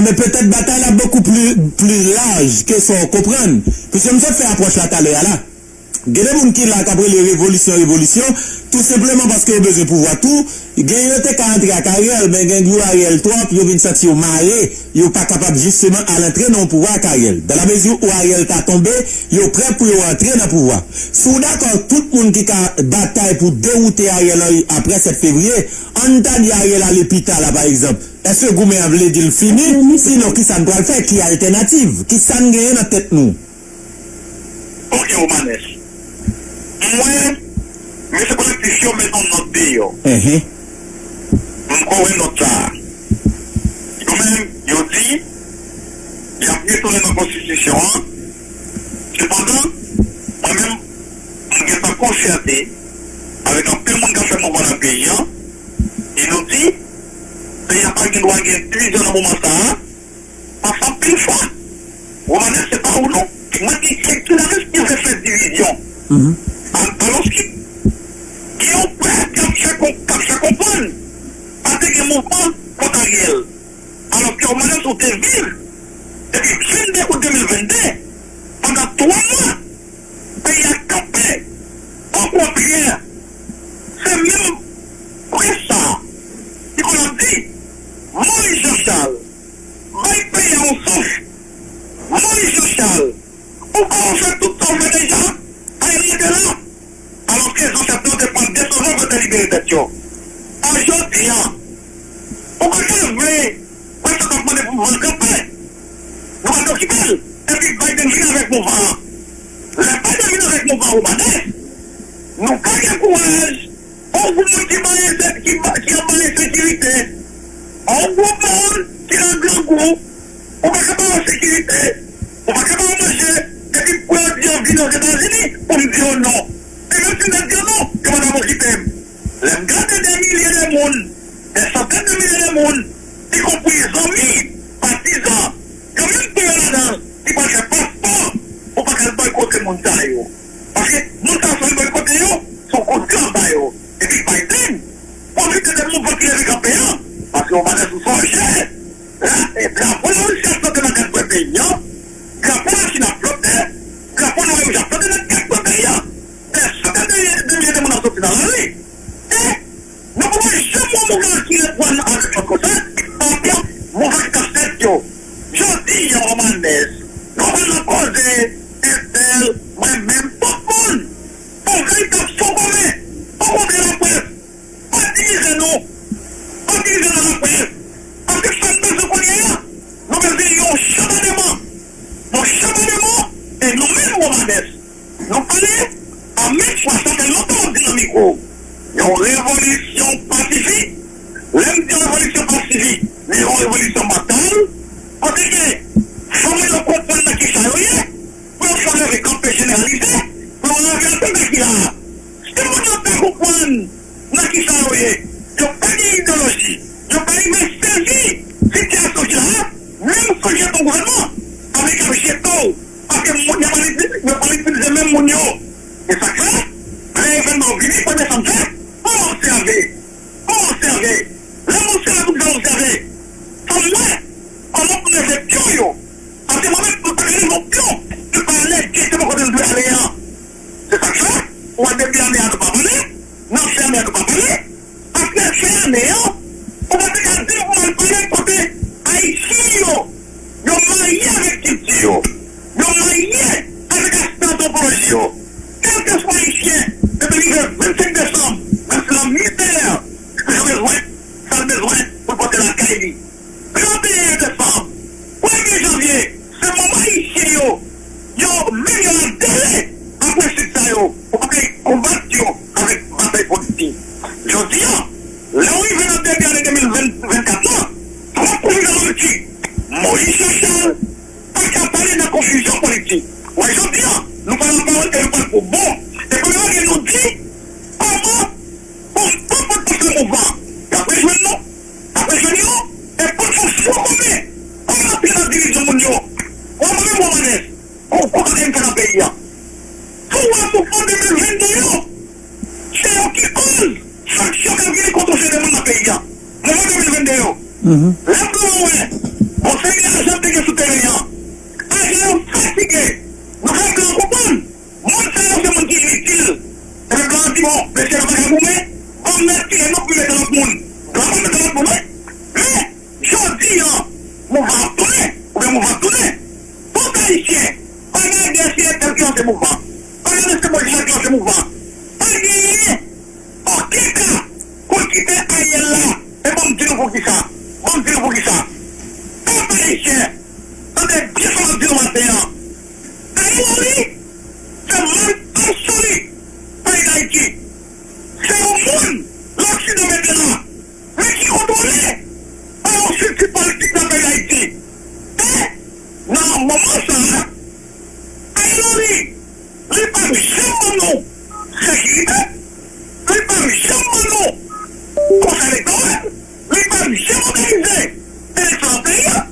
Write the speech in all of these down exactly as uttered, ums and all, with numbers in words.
E petèt batay la bokou pli, pli laj ke sa w konprann. Piske m sot fè apwòch la talè a la. Gen de moun ki la k ap rele revolisyon, revolisyon, tou senpleman paske yo bezwen pouvwa tou. Gen yo te ka antre ak Ariel, men gen dlo Ariel twòp, yo vin santi yo mare, yo pa kapab jisteman al antre nan yon pouvwa ak Ariel. Dan la mezi ou Ariel ta tonbe, yo prè pou yo antre nan pouvwa. Si w dakò, tout moun ki ka batay pou dewoute Ariel Henry apre sèt fevriye, ann ta di Ariel ale pita la, pa egzanp. Èske goumen an vle di l fini? Sinon, kisa n pral fè? Ki altènativ? Kisa n genyen nan tèt nou? Ok, Romanes. Mwen, mesye kolektif yo met yon nòt deyò. Enhen. M kwè w wè nòt sa a. Yo menm, yo di, y ap retounen nan konstitisyon an. Sepandan, mwen menm, m gentan konsète avèk anpil moun k ap fè mouvman nan peyi an, e nou di, peyi a pa gen dwa gen divizyon nan moman sa a, paske anpil fwa, Romanes se pa ou non. Mwen di, se kilès ki vle fè divizyon. Mhm. Al-, alòske gen yon pèp k ap fè kon-, k ap fè konprann pa te gen mouvman kont Ariel. Alòske Romanes ou te viv depi vennde out de mil vennde, pandan twa mwa, peyi a kanpe. Okontrè, se menm près sa a ki konn ap di, Moïse Jean Charles, bay peyi a yon souf. Moïse Jean Charles, ou pa fè tout sa w fè deja, al rete la. Alòske zansèt nou te pran desizyon pou te libere tèt yo. A jodi a, ou pa ka vle wè sa k ap mande pou van kanpe. Nou pa t okipe l. Epi Biden vin avèk mouvman an. Lè Biden vin avèk mouvman Romanes, nou pa gen kouraj. On gwo moun ki bay ense-, ki ba-, ki ap bay ensekirite. On gwo moun ki nan grangou. Ou pa ka ba yo sekirite. Ou pa ka ba yo manje. Epi pou yo di yo vin Ozetazini, pou m di yo non. E menm si m te di yo non, yo pa t ap okipe m. Lè m gade dè milye de moun, dè santèn de milye de moun, ikonpri zanmi, patizan, yo menm tou yo ladan l, ki pral fè paspò pou pa ka al bòykote moun sa yo. Paske moun sa yo, si w bòykote yo, se yon kout gran ba yo. Epi Biden, pwofite de mouvman ki leve kanpe an, paske w pa nan sou sonje. La, e drapo Larisi ap flote nan kat kwen peyi an, drapo Lachin ap flote, drapo nwa e wouj ap flote nan kat kwen peyi an. Dè santèn de milye de moun ap soti nan lari. E nou poko janm wè mouvman ki reprann avèk lòt kote, paske mouvman ki t ap fèt yo. Jodi a, Romanes, nou pral nan koze, entèl, mwen menm, tout moun. Yon veritab fon komen. Yon kontre laprès. Pa divize nou. Pa divize nan laprès. Paske sa n bezwen kounye a, nou bezwen yon chanbademan. Yon chanbademan, e nou menm Romanes, nou pale a menm fwa, sa fè lontan m ap di nan mikwo. Yon revolisyon pasifik. Lè m di yon revolisyon pasifik, li yon revolisyon mantal, kote ke fanm yo konprann nan kisa yo ye, pou yo fè leve kanpe jeneralize, pou yo leve anpil nèg ki la a. Si moun yo ta konprann nan kisa yo ye, yo pa gen ideyoloji, yo pa rive sezi sitiyasyon ki la a, menm si w jete yon gouvènman, Ameriken ap jete w, paske moun yo pral itilize, yo pral itilize menm moun yo. E sa k fè, lè evènman yo vini, premye sa m fè, m obsève. Mwen obsève. Lè mwen obsève, tout sa m obsève, fò m wè kòman pou m leve pyon yo. Paske mwen menm, mwen pa ka leve yon pyon ki pa ale egzakteman kote l dwe ale an. Se sa k fè, ou wè depi ane a nou pa pale, nan fen ane a nou pa pale, apre fen ane an, ou pa te ka di m pou m al pale kote Ayisyen yo. Yo marye avèk kilti yo. Yo marye avèk aspè antwopoloji yo. Kèlkeswa Ayisyen, depi rive vennsenk desanm, menm si l an mizè, li toujou bezwen sa l bezwen pou l pote lakay li. Trannteyen desanm, premye janvye, se manm Ayisyen yo, yo menm yo adere a prensip sa yo. Ou pa ka konbat yo avèk batay politik. Jodi a, lè w rive nan debi ane de mil vennkat lan, twòp prezidan politik, Moïse Jean Charles, pa ka pale nan konfizyon politik. Wè, jodi a, nou pran lapawòl e nou pran l pou bon. E premye bagay nou di, kòman pou, pou, pou, pou fè mouvman. Y ap rejwenn nou, y ap rejwenn yo, e pou fè fon komen. Kòman n ap pran divizyon moun yo? Wè, mwen menm, Romanes, Kou, kou bagay m fè nan peyi a. Tou a mouvman de mil vennde yo, se yo ki koz sanksyon k ap vini kont yon seri de moun nan peyi a. Mouvman de mil vennde yo. Mhm. Lè m pran wè, yon seri sou teren an. Ajan yo fatige. Nou fè blan an konprann. Moun sa yo se moun ki initil. Epi blan an di, bon, mesye, nou pa ka goumen, ban m retire nou pou mete lòt moun. Blan an pa mete lòt moun, wi. Men, jodi an, mouvman ap tounen, oubyen mouvman ap tounen. Tout Ayisyen, pa gade si entèl ki lanse mouvman. Pa gade si se Moyiz la ki lanse mouvman. Pa genyen okenn ka pou l kite Ariel la. E ban m di nou poukisa. Ban m di nou poukisa. Pèp ayisyen, tande byen sa m ap di nou maten an. Ariel Henry se mal absoli peyi Dayiti. Se yon moun Loksidan mete la, men ki kontwole pa yon estrikti politik nan peyi Dayiti. E nan moman sa a, Ariel Henry, li p ap janm ban nou sekirite, li p ap janm ban nou konsèy elektoral, li p ap janm òganize eleksyon nan peyi a.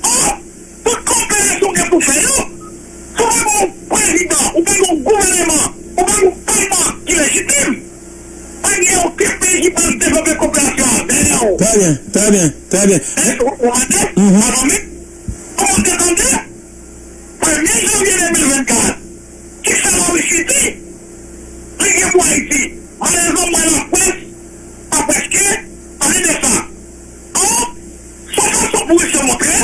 Ò, tout koperasyon w gen pou fè yo, si w pa gen yon prezidan, ou pa gen yon gouvèneman, ou pa gen yon palman ki lejitim, pa gen okenn peyi ki pral devlope koperasyon avè w. Trè byen, trè byen, trè byen. Èske w konprann? Mhm. Avan menm, kòman w te tande? Premye janvye de mil vennkat, ki salari City li gen pou Ayiti? Malerezman, m wè laprès pa prèske pale de sa. An, se yon fason pou Ris yo montre,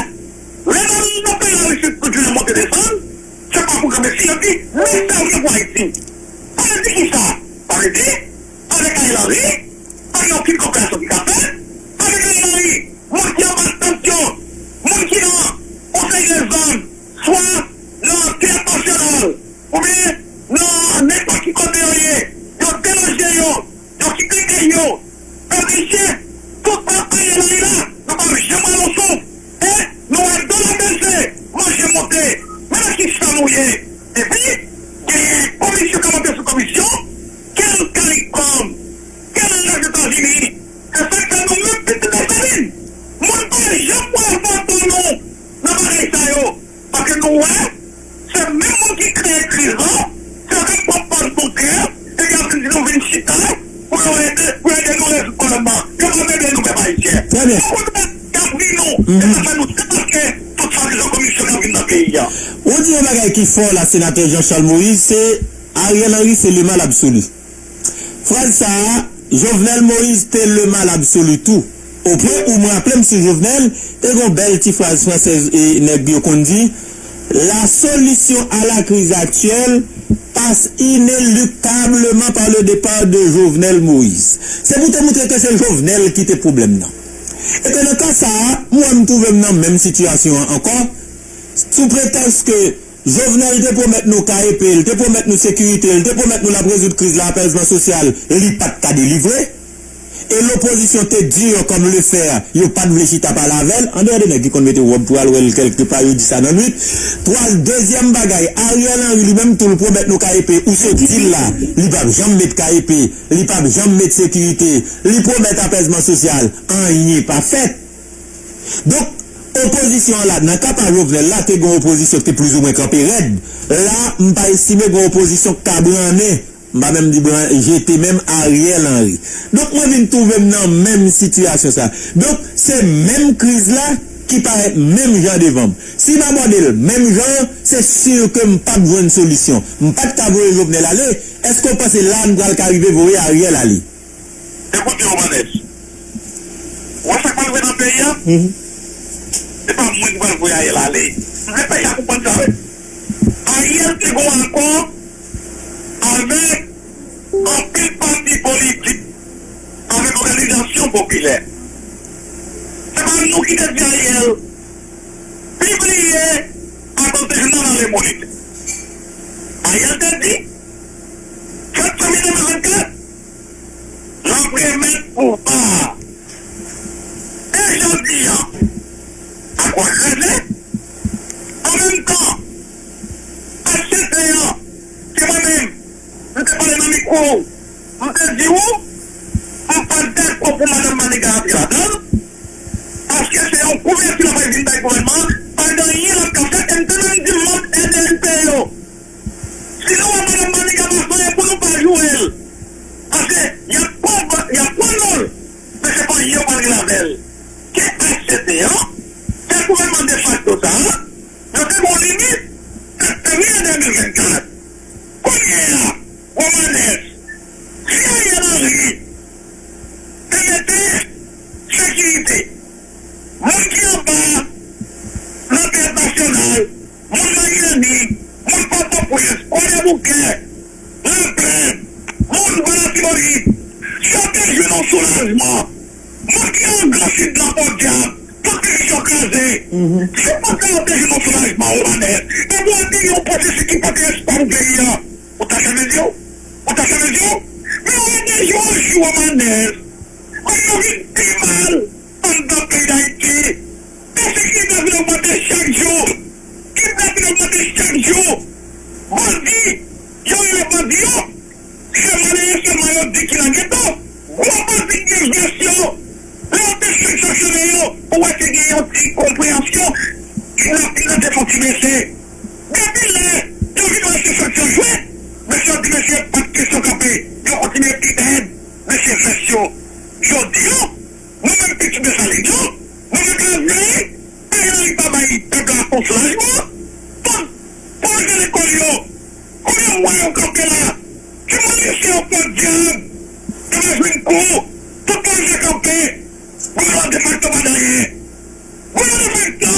lè nan, nan peyi Larisi tout jounen monte desann, se pa pou kanpe si yo di, men sa l gen pou Ayiti. Sa vle di kisa? Sa vle di, avèk Ariel Henry, pa gen okenn koperasyon ki ka fèt. Avèk Ariel Henry, moun ki anba sanksyon, moun ki nan konsèy de zòn, swa nan teyat nasyonal, oubyen nan nenpòt ki kote yo ye, yo deloje yo, yo kite kay yo. Pèp ayisyen, tout tan Ariel Henry la, nou p ap janm wè yon souf. E nou wè dola bese, manje monte. Men nan kisa nou ye? Epi, genyen komisyon k ap monte sou komisyon, kèl CARICOM, kèl Lèzetazini. Se sa k fè nou menm pitit Desalin, moun pa janm wè foto nou nan bagay sa yo. Paske nou wè, se menm moun ki kreye kriz lan, se yo k ap pran pòz boukè, epi y ap vin di nou vin chita pou yo ede, pou yo ede nou rezoud pwoblèm nan. Yo p ap ede nou, pèp ayisyen. Trè byen. Okontrè, y ap ni nou. Mhm. E sa fè nou debake tout swadizan komisyon k ap vin nan peyi a. Ou di yon bagay ki fò la, senatè Jean Charles Moïse, se Ariel Henry se le mal absolu. Fraz sa a, Jovenel Moïse te le mal absolu tou. O pwen ou mwen raple m sou Jovenel, te gon bèl ti fraz fransèz e nèg yo konn di, la solution à la crise actuelle passe inéluctablement par le départ de Jovenel Moïse. Se pou te montre ke se Jovenel ki te pwoblèm nan. Epi nan ka sa a, mwen m twouve m nan menm sitiyasyon an ankò, sou pretèks ke Jovenel te pwomèt nou K E P, li te pwomèt nou sekirite, li te pwomèt nou l ap rezoud kriz la, apèzman sosyal, li pa t ka delivre. E lopozisyon te di kòm le fè, yo pa t vle chita pale avè l, andeyò de nèg ki konn mete wòb pou al wè l kèlke pa, yo di sa nan nwit. Twa, dezyèm bagay, Ariel Henry li menm tou l pwomèt nou K E P, ou sot di l la, li p ap janm met K E P, li p ap janm met sekirite, li pwomèt apèzman sosyal, anyen pa fèt. Donk, opozisyon an la, nan ka pa Jovenel la, te gen yon opozisyon ki te plizoumwen kanpe rèd. La, m pa estime gen yon opozisyon ki ka brannen, m pa menm di bran-, jete menm Ariel Henry. Donk, mwen vin twouve m nan menm sitiyasyon sa. Donk, se menm kriz la ki parèt menm jan devan m. Si m abòde l menm jan, se si ke m p ap jwenn solisyon. M pa t ka voye Jovenel ale, èske w panse la a m pral ka rive voye Ariel ale? Ekoute, Romanes, ou wè sa k pral rive nan peyi a? Mhm. Se pa mwen ki pral voye Ariel ale. Se peyi a konprann sa, wi. Ariel te gen yon akò avèk anpil pati politik, avèk òganizasyon popilè. Se pa nou ki te di Ariel pibliye akò l te jwenn nan Lalemonit. Ariel te di, sèt janvye de mil vennkat, l ap remèt pouvwa a. E jodi a, akò a kraze. An menm tan, H C C an, se mwen menm, m te pale nan mikwo w, m te di w, m pa t dakò pou Madanm Maniga antre ladan l, paske se yon kouvèti l ap vin bay gouvènman an, pa gen anyen l ap ka fè, e m te menm di m ap ede M P yo. Si nou wè Madanm Maniga pa fè anyen pou nou, pa joure l. Paske y ap pran, y ap pran non l, men se pa anyen yo pral regle avè l. Ke H C C an, ke gouvènman defakto sa An? Yo te gen yon limit, kat fevriye de mil vennkat. Kounye a, Romanès, si Ariel Henry te mete sekirite, moun ki anba nan tèt nasyonal, moun Mayani, moun Pòtoprens, Kwadèboukè, Laplèn, moun Ba Latibonit, si yo te jwenn yon soulajman, moun ki angle Sid la, podyab, tout divizyon kraze. Si podyab te jwenn yon soulajman, Romanès, epi w ap gen yon pwosesis ki pote espwa pou peyi a, ou ta fèmen zye w? Ou ta fèmen zye w? Men ou wè de jou an jou, Romanès, bagay yo vin pi mal anndan peyi Dayiti. Ensekirite ap vin ogmante chak jou. Kidnapin ogmante chak jou. Bandi, yo rele bandi yo. Se malere sèlman yo di ki nan geto. Gwo bandi ki gen vès yo. Lè yo te fin sanksyone yo, ou wè te gen yon ti konpreyansyon. Kidnapin nan te fè yon ti bese. Depi lè yo vin wè se sanksyon jwe, mesye yo di mesye pa t kesyon kanpe. Yo kontinye pi bèd. Mesye vès yo. Jodi a, nou menm pitit Desalin yo, nou vin kraze. Ariel Henry pa bay pèp la yon soulajman. Tout pwojè lekòl yo, kounye a w wè yo kanpe la. Timoun lise yo podyab, yo pa jwenn kou. Tout pwojè kanpe. Gouvènman defakto pa di anyen. Gouvènman defakto,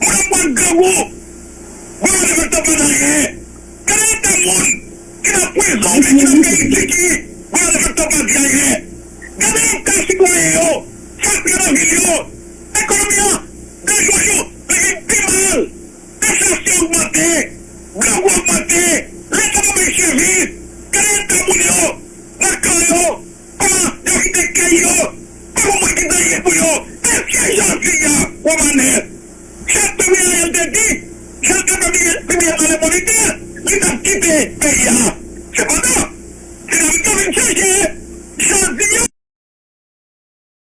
moun ap pran grangou. Gouvènman defakto pa di anyen. Gade eta moun ki nan prizon oubyen ki nan peyi Tiki, gouvènman defakto pa di anyen. Gade eta sitwayen yo, sa k nan vil yo, ekonomi an, de jou an jou, li vin pi mal. Enflasyon ogmante, grangou ogmante, leta pa bay sèvis. Gade eta moun yo nan kan yo, kòman yo kite kay yo, pa gen moun ki dèyè pou yo. Èske jodi a, Romanès, jan Ariel te di, jan l te pibliye nan Le Moniteur, li t ap kite peyi a? Sepandan, dinamik yo vin chanje. Jodi